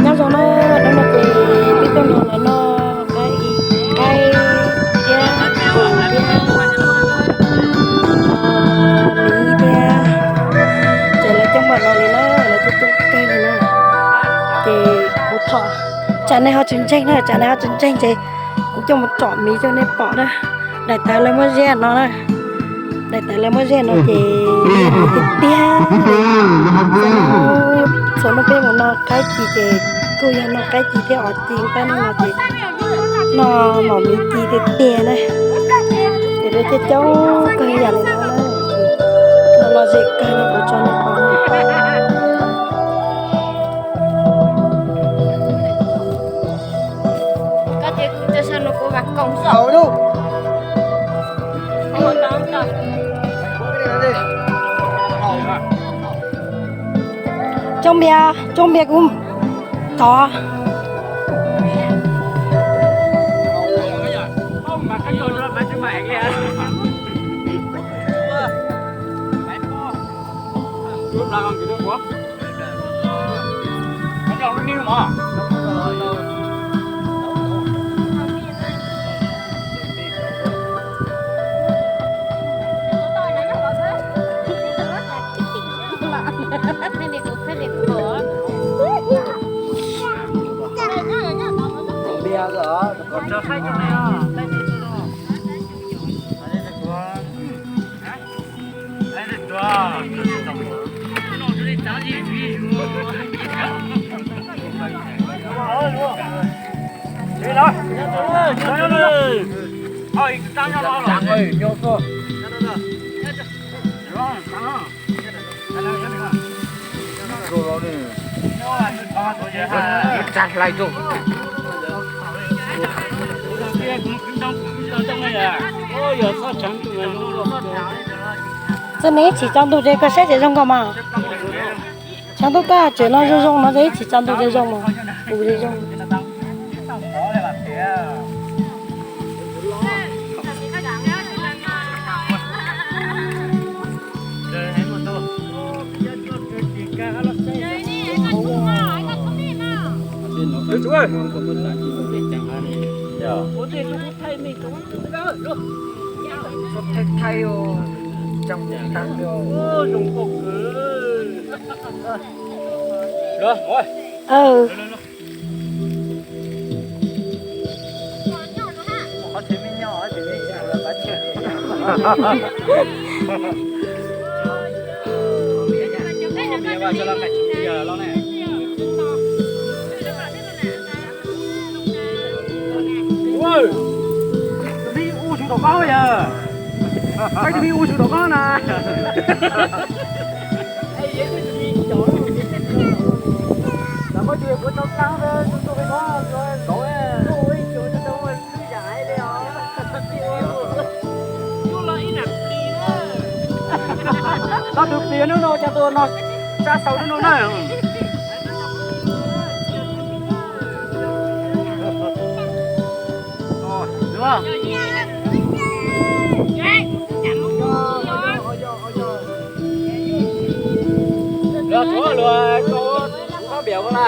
Nyob zoo na, hnub no ces peb tuaj nrog lawv noj qaib, qaib thiab, thiab, thiab, ces lawv coob npaum no li na, lawv coob coob kawg li na. Ces kuv tsom, tsam nej ho tsis ntseeg na, tsam nej ho tsis ntseeg ces kuv coj mus tsom miv rau nej pom na. Daim tawv lawv muab zeb no na, daim tawv lawv muab zeb no ces tiag tiag li. Txhua hnub peb mus noj qaib ci ces kuj yog noj qaib ci thiab os ci, tab hnub no ces noj maum miv ci tiag tiag na. Ces lawv coob coob kawg yam li no na. Noj lom zem kawg no kuv tso nej pom na. Coob npias, coob npias kuv tod. Tsa hlais rau. Txawm nws ib tsis tsaus ntuj ces koj saib tseem zoo nkaus mas. Tshav ntuj koj tseem no zoo zoo no ces ib tsis tsaus ntuj ces zoo mas, ua zoo. Tus pib ua tsum tom qab yog, peb tus pib ua tsum tom qab na. Tau tus plis hnub no cas tus no tsa xaus hnub no na. Luag tsuav luag tsuav tsuav npias ua na.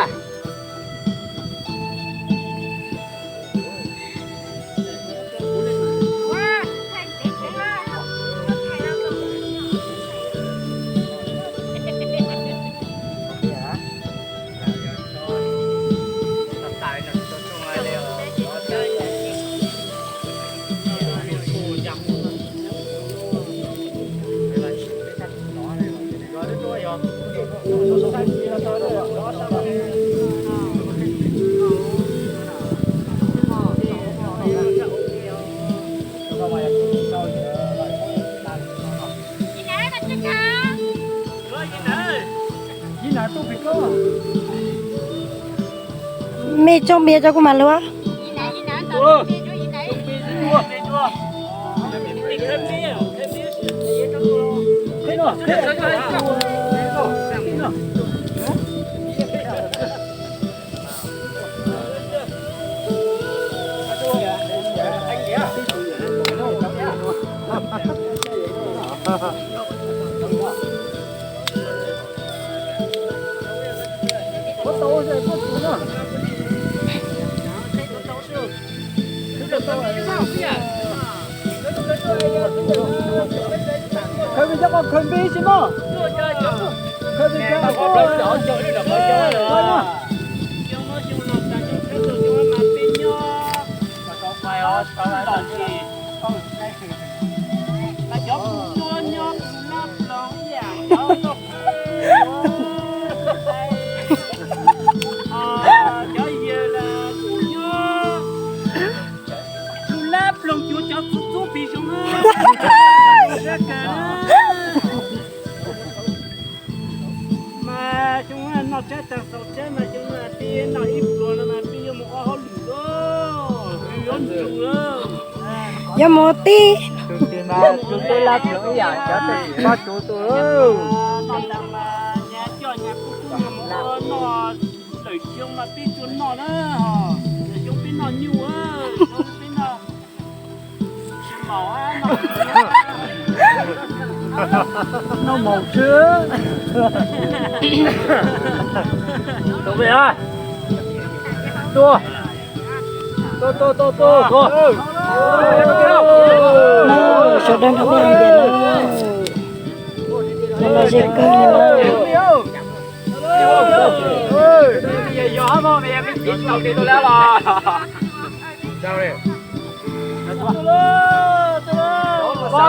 Mej tso npias rau kuv mam luag. Khaws vim cov qos khaws npib tsis muaj. Khaws vim cov qos. Cov yawg los kuj nyob, tus lab ploog cuav cov txub txub pis zoo na. Mas xyoo noj tshaib taag xaus tshaib mas xyoo no peb noj ib pluag no mas peb yuav mus ua hauj lwm lauj, yuav mus tib. Tus twg mas tus twb lab ploog ib yam cov tsis paub tus tus. Noj tas mas nyag coj nyag kub kub nyag mus ua noj, lwm xyoo mas peb tsuas noj na, lwm xyoo peb noj nyuj, peb noj tsis maum, noj maum xwb. Tus me a, tua, tua, tua, tua, tua. Sawv daws nrog peb hais tias no, no los ze kawg li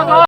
no.